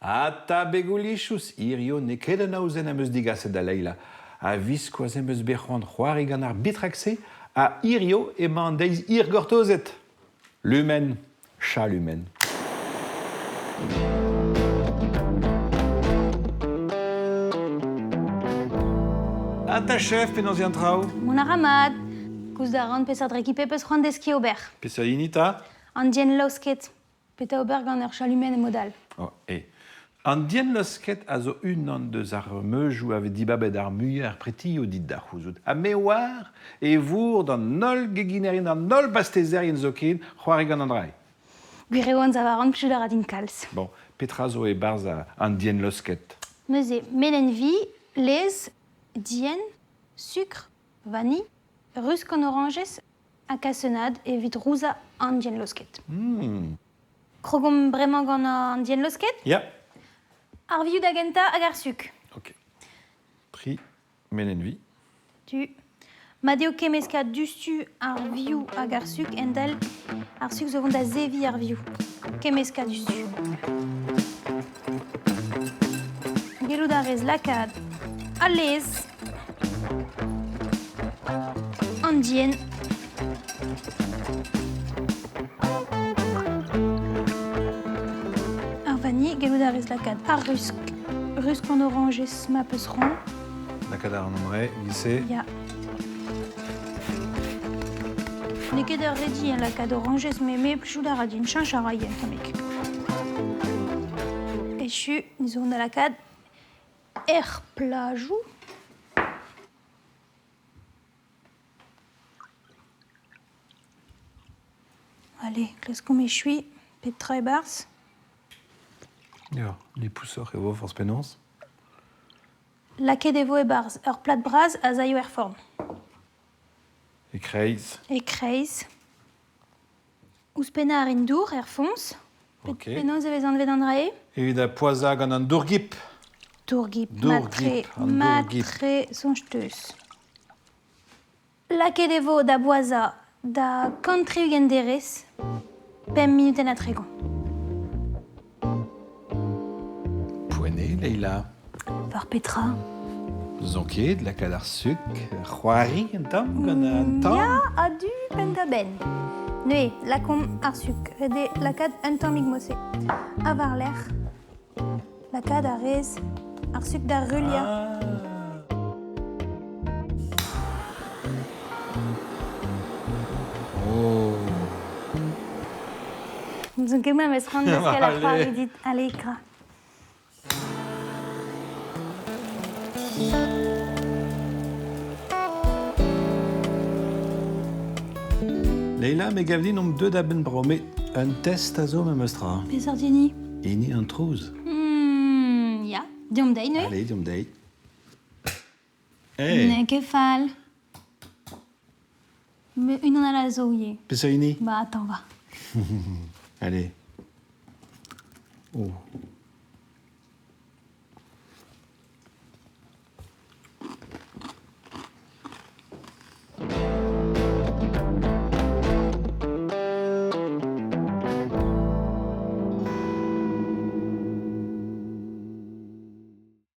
Ata begoulichous, hirio n'eo ket an aozenn am eus digaset da Leila. A-viskoazh em eus bet c'hoant c'hoari gant ar bitrak-se ha hirio emañ an deiz hirgortozet. Lumen, chalumen. Ata chef, penaos eo an traoù? Mont a ra mat. Koulz a ran peseurt rekipe peus c'hoant deskiñ ober. Peseurt hini 'ta? An dienn laosket. Petra ober gant ur chalumenn e mod all? Oh, eh. An dienn-laosket a zo unan deus ar meujoù a vez dibabet ar muiañ er pretioù dit da c'houzout. Ha me oar e vourr d'an holl geginerien, d'an holl bastezerien zoken, c'hoari gant an dra-se. Gwir eo anzav a ran plijout a ra din kalz. Bon, petra zo e-barzh an dienn-laosket? Neuze, melen-vi, laezh, dienn, sukr, vanilh, rusk an orañjez ha kasennad evit rouzañ an dienn-laosket. Krogomp bremañ gant an dienn-laosket? Ya. Ar vioù da gentañ hag ar suk. Ok. Tri melen-vi. Tu. Mat eo kemmeskañ diouzhtu ar vioù hag ar suk endal ar suk zo vont da zeviñ ar vioù. Kemmeskañ diouzhtu. Gellout a rez lakaat al laezh An dienn. Ar vanilh, gellout a rez lakaat ar rusk. Rusk an orañjez ma peus c'hoant. Lakaat a ran an re, e-giz-se. Ya. N'eo ket ur redi hein, lakaat orañjez, met me plijout a ra din cheñch a ra ivez un tammig. Echu, zo da lakaat Er plajoù. Allez, klaskomp echuiñ pep tra e-barzh. Ya, lipousoc'h e vo forzh penaos. Lakaet e vo e-barzh ur plad bras az aio er forn. E-kreiz. E-kreiz. Ouzhpennañ a rin dour er foñs. Ok. Penaos e vez anvet an dra-se? Evit ar poazhañ gant an dour-gip. Dour-gip, Dour-gip, matre, an dour-gip. matre soñj 'teus. Lakaet e vo da boazhañ da 160 derez, pemp munutenn ha 30. Poent eo, Leila. War petra? N'ouzon ket, lakaat ar suk, c'hoari un tamm gant an tan. Ya, a-du penn-da-benn. Neuze, lakaomp ar suk. Ret eo lakaat un tammig mose. Ha war-lerc'h, lakaat a rez ar suk da ruilhañ. Ah. Oh. N'ouzon ket ma 'm eus c'hoant deuskel ar c'hoari dit. Allez, gra. Leila, me gav din omp deuet a-benn brav, met un test a zo memes tra. Peseurt hini? Hini an trouz. Ya, deomp dezhi neuze. Allez, deomp dezhi. Hey. N'eo ket fall. Mais unan all a zo ivez. Peseurt hini? Bah, attends, va. Allez. Oh.